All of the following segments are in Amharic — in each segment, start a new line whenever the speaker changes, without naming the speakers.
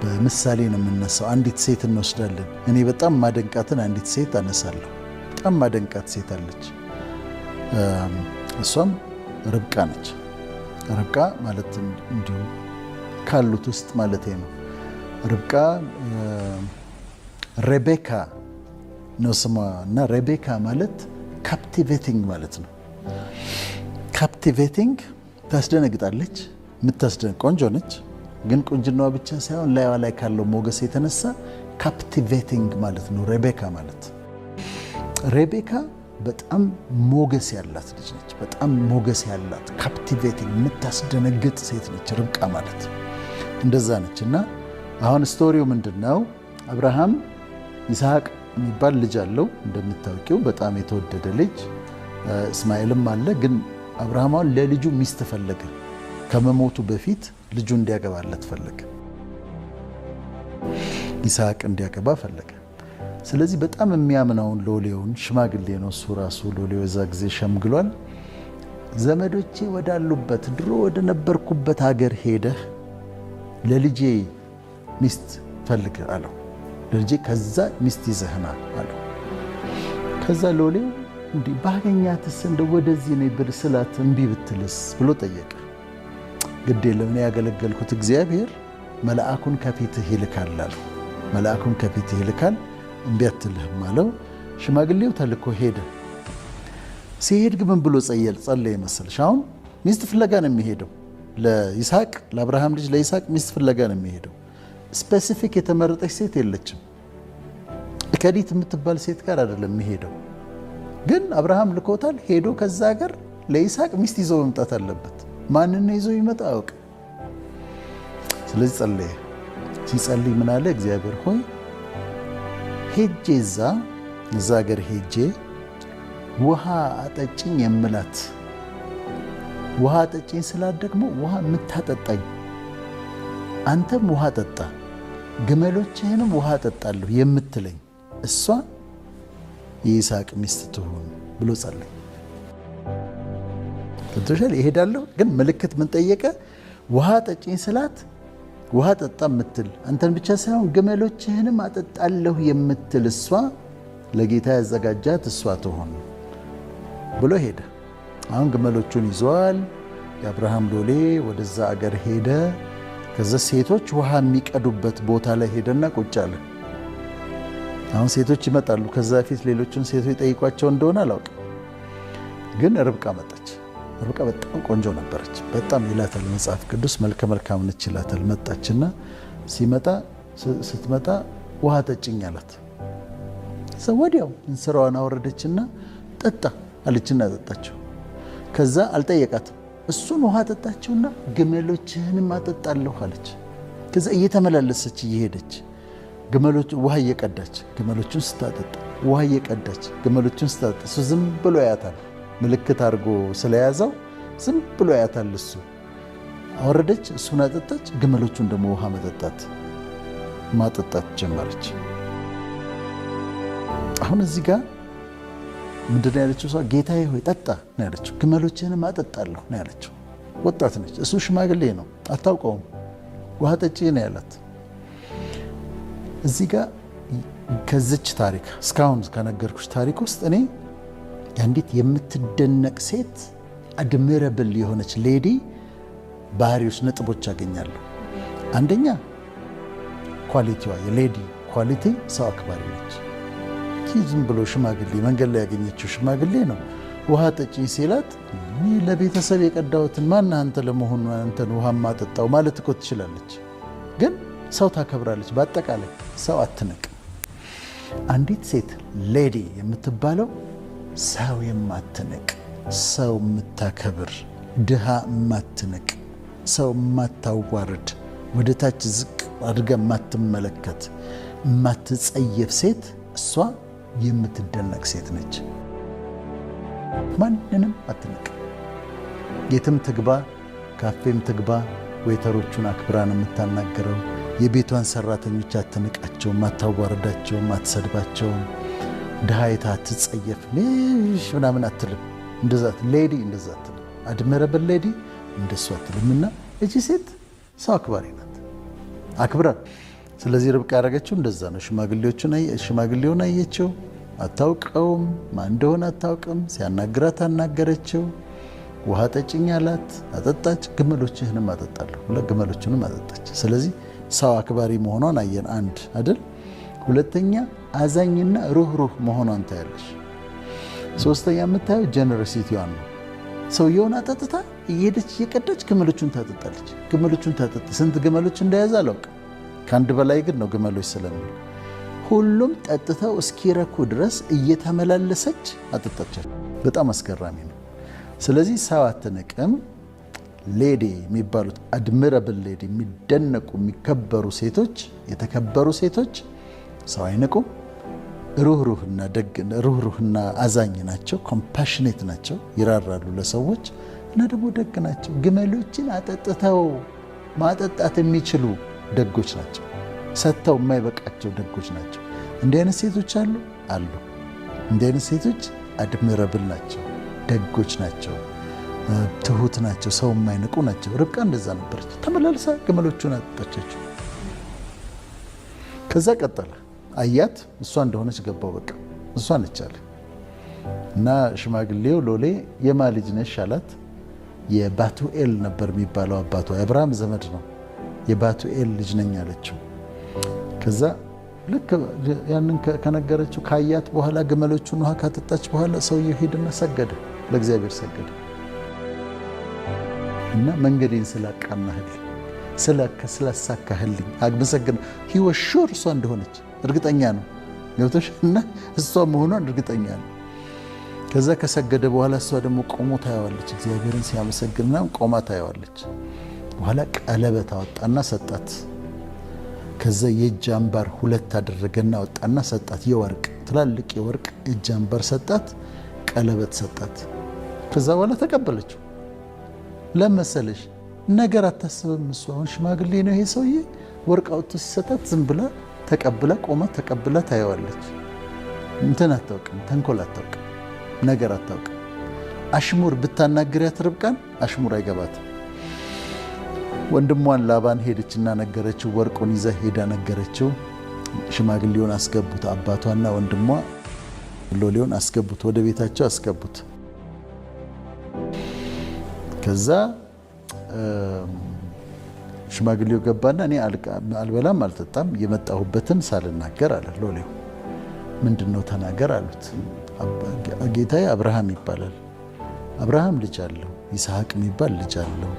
በምሳሌ ነው የምነሳው። አንዲት ሴት እንወስዳለን። እኔ በጣም ማደንቃትን አንዲት ሴት አነሳለሁ። በጣም ማደንቃት ሴት አለች። እሷም ርብቃ ነች። ርብቃ ማለት እንዲሁ ካሉት ውስጥ ማለት ነው። ርብቃ ሬቤካ ነው ስሟ፣ እና ሬቤካ ማለት captivating ማለት ነው። Captivating፣ ታስደነግጣለች። የምታስደነግጥ ቆንጆ ነች፣ ግን ቁንጅናዋ ብቻ ሳይሆን ላይዋ ላይ ካለው ሞገስ የተነሳ captivating ማለት ነው ሬቤካ ማለት። ሬቤካ በጣም ሞገስ ያላት ልጅ ነች። በጣም ሞገስ ያላት፣ captivating፣ የምታስደነግጥ ሴት ነች ርብቃ ማለት፣ እንደዛ ነች። እና አሁን story ው ምንድን ነው? አብርሃም ይስሐቅ የሚባል ልጅ አለው እንደምታውቂው፣ በጣም የተወደደ ልጅ። እስማኤልም አለ። ግን አብርሃም አሁን ለልጁ ሚስት ፈለገ። ከመሞቱ በፊት ልጁ እንዲያገባለት ፈለገ። ይስሐቅ እንዲያገባ ፈለገ። ስለዚህ በጣም የሚያምነውን ሎሌውን፣ ሽማግሌ ነው እሱ ራሱ፣ ሎሌው የዛ ጊዜ ሸምግሏል። ዘመዶቼ ወዳሉበት፣ ድሮ ወደ ነበርኩበት ሀገር ሄደህ ለልጄ ሚስት ፈልግ አለው። ለልጄ ከዛ ሚስት ይዘህና አለው። ከዛ ሎሌው እንዲህ ባገኛትስ፣ እንደ ወደዚህ ነይ ብል ስላት እምቢ ብትልስ ብሎ ጠየቀ። ግድ የለም፣ እኔ ያገለገልኩት እግዚአብሔር መልአኩን ከፊትህ ይልካል አለው። መልአኩን ከፊትህ ይልካል፣ እምቢ አትልህም አለው። ሽማግሌው ተልኮ ሄደ። ሲሄድ ግን ምን ብሎ ጸለየ መሰለሽ? አሁን ሚስት ፍለጋ ነው የሚሄደው። ለይስሐቅ፣ ለአብርሃም ልጅ ለይስሐቅ ሚስት ፍለጋ ነው የሚሄደው። Specific የተመረጠች ሴት የለችም። እከሊት የምትባል ሴት ጋር አይደለም የሚሄደው። ግን አብርሃም ልኮታል። ሄዶ ከዛ ሀገር ለይስሐቅ ሚስት ይዞ መምጣት አለበት። ማንን ይዞ ይመጣ አያውቅም። ስለዚህ ጸለየ። ሲጸልይ ምን አለ? እግዚአብሔር ሆይ፣ ሄጄ እዛ ሀገር ሄጄ ውሃ አጠጭኝ የምላት፣ ውሃ አጠጭኝ ስላት ደግሞ ውሃ የምታጠጣኝ፣ አንተም ውሃ ጠጣ ግመሎችህንም ውሃ አጠጣለሁ የምትለኝ እሷ የይስሐቅ ሚስት ትሁን ብሎ ጸለየ። ገብቶሻል? ይሄዳለሁ ግን ምልክት ምን ጠየቀ? ውሃ አጠጭኝ ስላት ውሃ ጠጣ የምትል፣ አንተን ብቻ ሳይሆን ግመሎችህንም አጠጣለሁ የምትል፣ እሷ ለጌታ ያዘጋጃት እሷ ትሆን ብሎ ሄደ። አሁን ግመሎቹን ይዘዋል። የአብርሃም ሎሌ ወደዛ አገር ሄደ። ከዛ ሴቶች ውሃ የሚቀዱበት ቦታ ላይ ሄደና ቁጭ አለ። አሁን ሴቶች ይመጣሉ። ከዛ በፊት ሌሎቹን ሴቶች ጠይቋቸው እንደሆነ አላውቅም፣ ግን ርብቃ መጣች። ርብቃ በጣም ቆንጆ ነበረች። በጣም ይላታል መጽሐፍ ቅዱስ፣ መልከ መልካም ነች ይላታል። መጣችና ስትመጣ ውሃ አጠጭኝ አላት። ወዲያው እንስራዋን አወረደችና ጠጣ አለችና አጠጣችው። ከዛ አልጠየቃትም። እሱን ውሃ አጠጣችውና ግመሎችህንም አጠጣለሁ አለች። ከዛ እየተመላለሰች እየሄደች ግመሎች ውሃ እየቀዳች ግመሎቹን ስታጠጣ፣ ውሃ እየቀዳች ግመሎቹን ስታጠጣ፣ እሱ ዝም ብሎ ያያታል። ምልክት አድርጎ ስለያዘው ዝም ብሎ ያያታል። እሱ አወረደች፣ እሱን አጠጣች፣ ግመሎቹን ደግሞ ውሃ ማጠጣት ጀመረች። አሁን እዚህ ጋር ምንድን ነው ያለችው? እሷ ጌታዬ ሆይ ጠጣ ነው ያለችው። ግመሎችህንም አጠጣለሁ ነው ያለችው። ወጣት ነች፣ እሱ ሽማግሌ ነው፣ አታውቀውም። ውሃ ጠጪ ነው ያላት። እዚህ ጋር ከዚች ታሪክ፣ እስካሁን ከነገርኩሽ ታሪክ ውስጥ እኔ የአንዲት የምትደነቅ ሴት፣ admirable የሆነች lady ባህሪዎች፣ ነጥቦች አገኛለሁ። አንደኛ quality ዋ፣ የ lady quality ሰው አክባሪ ነች። ዝም ብሎ ሽማግሌ፣ መንገድ ላይ ያገኘችው ሽማግሌ ነው። ውሃ አጠጪኝ ሲላት እኔ ለቤተሰብ የቀዳሁትን ማነህ አንተ ለመሆኑ አንተን ውሃ ማጠጣው ማለት እኮ ትችላለች። ግን ሰው ታከብራለች። በአጠቃላይ ሰው አትንቅም። አንዲት ሴት lady የምትባለው ሰው የማትንቅ፣ ሰው የምታከብር፣ ድሃ የማትንቅ፣ ሰው የማታዋርድ፣ ወደ ታች ዝቅ አድርጋ የማትመለከት፣ የማትጸየፍ ሴት እሷ የምትደነቅ ሴት ነች። ማንንም አትንቅ። የትም ትግባ፣ ካፌም ትግባ፣ waiter ኦቹን አክብራ ነው የምታናገረው። የቤቷን ሰራተኞች አትንቃቸውም፣ አታዋርዳቸውም፣ አትሰድባቸውም። ድሃ አይታ አትጸየፍም፣ ምናምን አትልም። እንደዛ lady እንደዛ አትልም። Admirable lady እንደሱ አትልም። እና እቺ ሴት ሰው አክባሪ ናት። አክብራ። ስለዚህ ርብቃ ያደረገችው እንደዛ ነው። ሽማግሌውን አየችው፣ አታውቀውም፣ ማን እንደሆነ አታውቅም። ሲያናግራት አናገረችው። ውሃ ጠጭኝ አላት፣ አጠጣች። ግመሎችህንም አጠጣለሁ ብላ ግመሎቹንም አጠጣች። ስለዚህ ሰው አክባሪ መሆኗን አየን፣ አንድ አይደል? ሁለተኛ አዛኝና ሩህሩህ መሆኗን ታያለሽ። ሶስተኛ የምታየው generosity ዋን ነው። ሰውየውን አጠጥታ እየሄደች እየቀዳች ግመሎቹን ታጠጣለች። ግመሎቹን ታጠጣ። ስንት ግመሎች እንደያዘ አላውቅም፣ ከአንድ በላይ ግን ነው ግመሎች ስለሚል ሁሉም ጠጥተው እስኪረኩ ድረስ እየተመላለሰች አጠጣቻቸው። በጣም አስገራሚ ነው። ስለዚህ ሰው አትንቅም። Lady የሚባሉት admirable lady፣ የሚደነቁ የሚከበሩ ሴቶች፣ የተከበሩ ሴቶች ሰው አይንቁም። ሩህሩህና ደግ፣ ሩህሩህና አዛኝ ናቸው። Compassionate ናቸው፣ ይራራሉ ለሰዎች እና ደግሞ ደግ ናቸው። ግመሎችን አጠጥተው ማጠጣት የሚችሉ ደጎች ናቸው። ሰጥተው የማይበቃቸው ደጎች ናቸው። እንዲህ አይነት ሴቶች አሉ አሉ። እንዲህ አይነት ሴቶች admirable ናቸው፣ ደጎች ናቸው፣ ትሁት ናቸው፣ ሰው የማይንቁ ናቸው። ርብቃ እንደዛ ነበረች። ተመላልሳ ግመሎቹን አጠጣቻቸው። ከዛ ቀጠለ። አያት፣ እሷ እንደሆነች ገባው። በቃ እሷ ነች አለ እና ሽማግሌው ሎሌ የማ ልጅ ነሽ አላት። የባቱኤል ነበር የሚባለው አባቷ፣ የአብርሃም ዘመድ ነው። የባቱኤል ልጅ ነኝ አለችው። ከዛ ልክ ያንን ከነገረችው፣ ካያት በኋላ፣ ግመሎቹን ውሃ ካጠጣች በኋላ ሰውየው ሄድና ሰገደ፣ ለእግዚአብሔር ሰገደ እና መንገዴን ስላቃናህልኝ፣ ስላሳካህልኝ አመሰግን። He was sure እሷ እንደሆነች እርግጠኛ ነው። ገብቶሽ? እና እሷ መሆኗን እርግጠኛ ነው። ከዛ ከሰገደ በኋላ እሷ ደግሞ ቆሞ ታየዋለች። እግዚአብሔርን ሲያመሰግን ምናምን ቆማ ታየዋለች። በኋላ ቀለበት አወጣና ሰጣት። ከዛ የእጅ አምባር ሁለት አደረገና አወጣና ሰጣት። የወርቅ፣ ትላልቅ የወርቅ እጅ አምባር ሰጣት፣ ቀለበት ሰጣት። ከዛ በኋላ ተቀበለችው። ለመሰለሽ ነገር አታስብም። እሱ አሁን ሽማግሌ ነው ይሄ ሰውዬ። ወርቅ አውጥቶ ሲሰጣት ዝም ብላ ተቀብላ ቆማ ተቀብላ ታየዋለች። እንትን አታውቅም፣ ተንኮል አታውቅም፣ ነገር አታውቅም። አሽሙር ብታናግሪያት ርብቃን አሽሙር አይገባትም። ወንድሟን ላባን ሄደችና ነገረችው። ወርቁን ይዛ ሄዳ ነገረችው። ሽማግሌውን አስገቡት። አባቷና ወንድሟ ሎሌውን አስገቡት፣ ወደ ቤታቸው አስገቡት። ከዛ ሽማግሌው ገባና እኔ አልበላም አልጠጣም የመጣሁበትን ሳልናገር አለ ሎሌው። ምንድን ነው? ተናገር አሉት። ጌታዬ አብርሃም ይባላል። አብርሃም ልጅ አለው፣ ይስሐቅ የሚባል ልጅ አለው።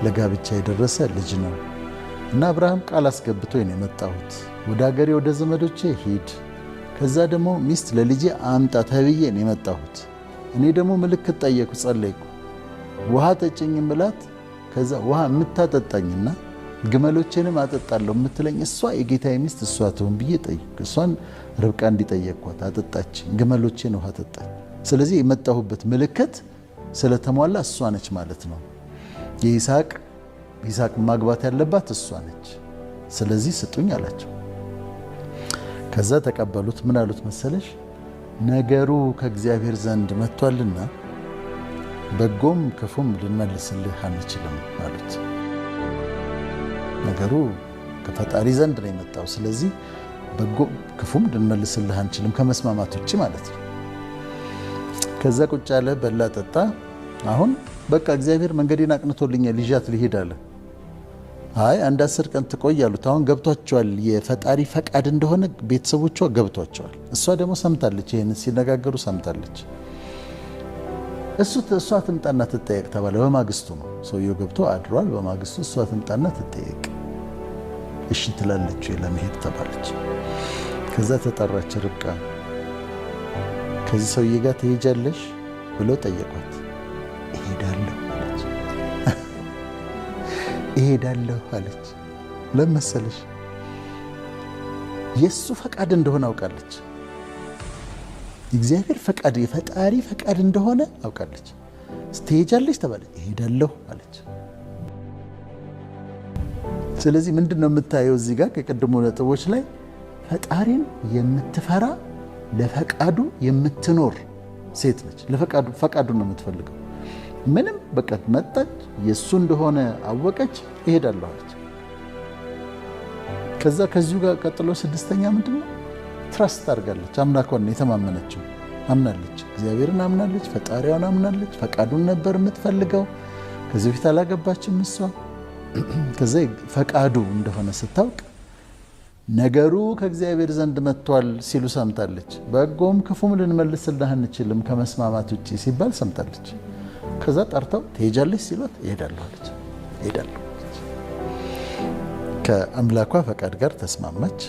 ለጋብቻ የደረሰ ልጅ ነው እና አብርሃም ቃል አስገብቶኝ ነው የመጣሁት። ወደ ሀገሬ ወደ ዘመዶቼ ሂድ፣ ከዛ ደግሞ ሚስት ለልጄ አምጣ ተብዬ ነው የመጣሁት። እኔ ደግሞ ምልክት ጠየኩ፣ ጸለይኩ። ውሃ ጠጭኝ ምላት፣ ከዛ ውሃ የምታጠጣኝና ግመሎቼንም አጠጣለሁ የምትለኝ እሷ የጌታዬ ሚስት እሷ ትሁን ብዬ ጠየቅኩ። እሷን ርብቃ እንዲጠየቅኳት አጠጣች፣ ግመሎቼን ውሃ አጠጣች። ስለዚህ የመጣሁበት ምልክት ስለተሟላ እሷ ነች ማለት ነው። የይስሐቅ ይስሐቅ ማግባት ያለባት እሷ ነች። ስለዚህ ስጡኝ አላቸው። ከዛ ተቀበሉት። ምን አሉት መሰለሽ? ነገሩ ከእግዚአብሔር ዘንድ መጥቷልና በጎም ክፉም ልንመልስልህ አንችልም አሉት። ነገሩ ከፈጣሪ ዘንድ ነው የመጣው። ስለዚህ በጎ ክፉም ልንመልስልህ አንችልም ከመስማማት ውጭ ማለት ነው። ከዛ ቁጭ አለ፣ በላ፣ ጠጣ። አሁን በቃ እግዚአብሔር መንገዴን አቅንቶልኛል፣ ይዣት ልሂድ አለ። አይ አንድ 10 ቀን ትቆይ አሉት። አሁን ገብቷቸዋል፣ የፈጣሪ ፈቃድ እንደሆነ ቤተሰቦቿ ገብቷቸዋል። እሷ ደግሞ ሰምታለች፣ ይህን ሲነጋገሩ ሰምታለች። እሷ ትምጣና ትጠየቅ ተባለ። በማግስቱ ነው፣ ሰውየው ገብቶ አድሯል። በማግስቱ እሷ ትምጣና ትጠየቅ፣ እሺ ትላለች ወይ ለመሄድ ተባለች። ከዛ ተጠራች ርብቃ። ከዚህ ሰውዬ ጋር ትሄጃለሽ ብለው ጠየቋት። እሄዳለሁ አለች። እሄዳለሁ አለች። ለምን መሰለሽ? የእሱ ፈቃድ እንደሆነ አውቃለች። የእግዚአብሔር ፈቃድ፣ የፈጣሪ ፈቃድ እንደሆነ አውቃለች። ትሄጃለሽ ተባለች። እሄዳለሁ አለች። ስለዚህ ምንድን ነው የምታየው እዚህ ጋር ከቅድሙ ነጥቦች ላይ? ፈጣሪን የምትፈራ፣ ለፈቃዱ የምትኖር ሴት ነች። ለፈቃዱ፣ ፈቃዱን ነው የምትፈልገው። ምንም በቃ መጣች፣ የእሱ እንደሆነ አወቀች፣ እሄዳለሁ አለች። ከዛ ከዚሁ ጋር ቀጥሎ ስድስተኛ ምንድን ነው? Trust አድርጋለች። አምላኳን የተማመነችው አምናለች። እግዚአብሔርን አምናለች። ፈጣሪዋን አምናለች። ፈቃዱን ነበር የምትፈልገው። ከዚህ በፊት አላገባችም እሷ። ከዛ ፈቃዱ እንደሆነ ስታውቅ ነገሩ ከእግዚአብሔር ዘንድ መጥቷል ሲሉ ሰምታለች። በጎም ክፉም ልንመልስልህ አንችልም ከመስማማት ውጭ ሲባል ሰምታለች። ከዛ ጠርተው ትሄጃለች ሲሏት እሄዳለሁ አለች። እሄዳለሁ። ከአምላኳ ፈቃድ ጋር ተስማማች።